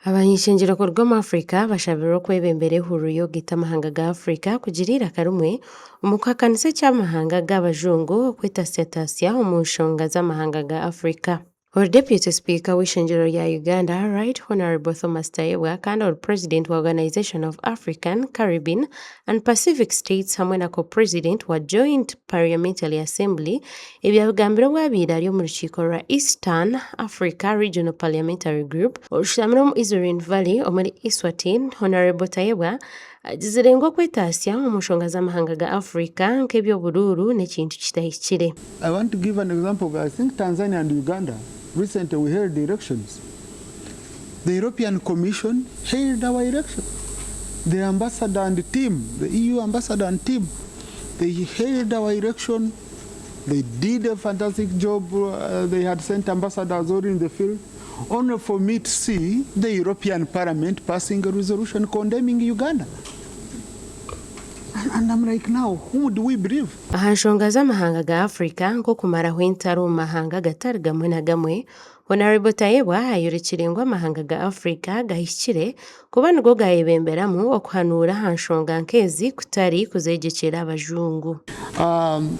Abany'ishengyero kuruga omu Africa bashabirwe okwebembera ehururu y'okugaita amahanga ga Africa kugira eiraka rimwe omu kuhakanisa eky'amahanga g'abajungu okwetatsyatasya omu nshonga z'amahanga ga Africa. Ori Deputy Sipiika w'eishengyero rya Uganda, Right Honourable Thomas Tayebwa kandi ori President wa Organisation of African, Caribbean and Pacific States hamwe na Co-President wa Joint Parliamentary Assembly Ebi yabigambire obu abaire ari omu rukiiko rwa Eastern Africa Regional Parliamentary Group orushutamire omu Ezulwini Valley omuri Eswatini, Honarebo Tayebwa agizire ngu okwetaasya omu nshonga z'amahanga ga Africa nk'eby'oburuuru n'ekintu kitahikire. I want to give an example of I think Tanzania and Uganda recently we held elections the European Commission hailed our election the ambassador and team the EU ambassador and team they hailed our election They did a fantastic job. They had sent ambassadors all in the field, only for me to see the European Parliament passing a resolution condemning Uganda. And, and I'm like, now, whom do we believe? Aha nshonga z'amahanga ga Africa nk'okumaraho entaro omu mahanga agatari gamwe na gamwe, Honarebo Tayebwa ayorekire ngu amahanga ga Africa gahikire kuba nigo gayebemberamu okuhanuura aha nshonga nk'ezi kutari kuzegyekyera abajungu. Um,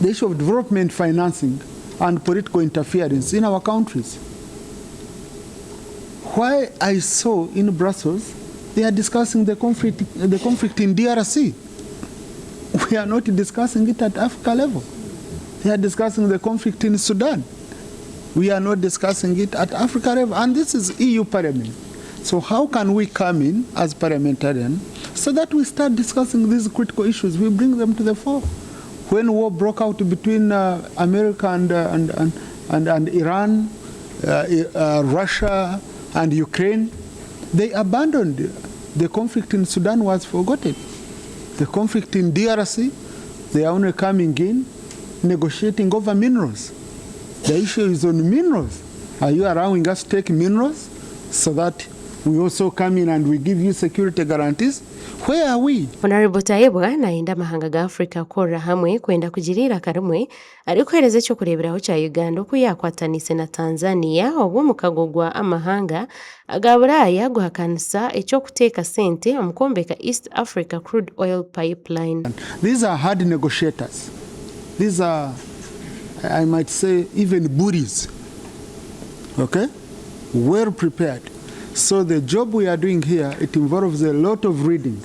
the issue of development financing and political interference in our countries. Why I saw in Brussels, they are discussing the conflict in DRC. We are not discussing it at Africa level. They are discussing the conflict in Sudan. We are not discussing it at Africa level. And this is EU Parliament. So how can we come in as parliamentarians so that we start discussing these critical issues? We bring them to the fore. When war broke out between America and Iran, Russia and Ukraine, they abandoned. The conflict in Sudan was forgotten. The conflict in DRC, they are only coming in, negotiating over minerals. The issue is on minerals. Are you allowing us to take minerals so that we also come in and we give you security guarantees? Where are we? Honorable Tayebwa nayenda amahanga ga Africa kukorera hamwe kwenda kugira eiraka rimwe arikuheereza eky'okureeberaho kya Uganda oku yaakwataniise na Tanzania obu omukago gwa amahanga aga Buraaya guhakanisa eky'okuteeka sente omu kwombeka East Africa Crude Oil Pipeline. These are hard negotiators. These are, I might say, even bullies. Okay? Well prepared. So the job we are doing here, it involves a lot of reading.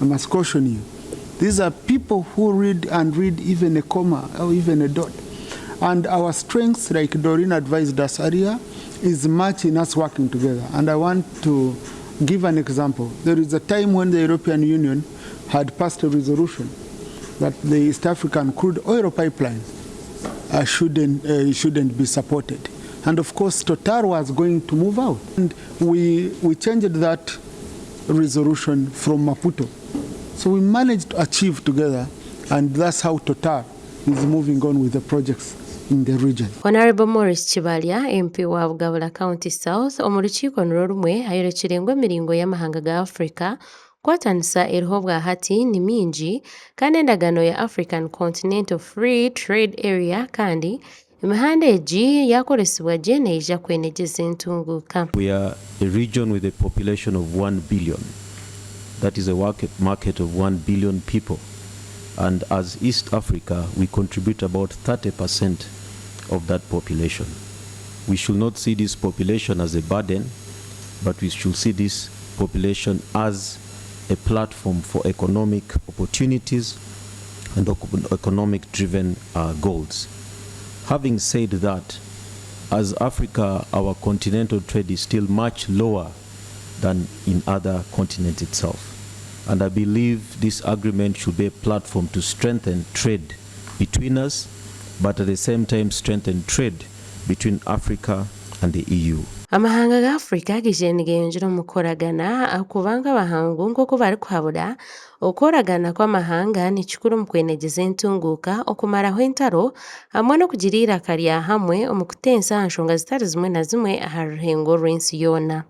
I must caution you. These are people who read and read even a comma or even a dot. And our strengths, like Doreen advised us earlier, is much in us working together. And I want to give an example. There is a time when the European Union had passed a resolution that the East African crude oil pipeline shouldn't be supported. And of course, Total was going to move out. And we changed that resolution from Maputo. So we managed to achieve together, and that's how Total is moving on with the projects in the region. Honorable Maurice Kibalya, MP wa Bugabula County South, omu rukiiko nirwo rumwe ayorekire ngu emiringo y'amahanga ga Africa kukwatanisa eriho obwa hati ni mingi kandi endagaano ya African Continental Free Trade Area kandi emihanda egi yakoresibwa gye neija kwenegyeza entunguuka. We are a region with a population of 1 billion. That is a market of 1 billion people. And as East Africa, we contribute about 30% of that population. We should not see this population as a burden, but we should see this population as a platform for economic opportunities and economic driven goals. Having said that, as Africa, our continental trade is still much lower than in other continents itself. And I believe this agreement should be a platform to strengthen trade between us, but at the same time strengthen trade between Africa and the EU. Amahanga ga Africa gaije nigeyongyera omu kukoragana kubanga abahangu nk'oku barikuhabura okukoragana kw'amahanga ni kikuru omu kwenegyeza entunguuka, okumaraho entaro hamwe n'okugira eiraka rya hamwe omu kutensa aha nshonga zitari zimwe na zimwe aha rurengo rw'ensi yoona.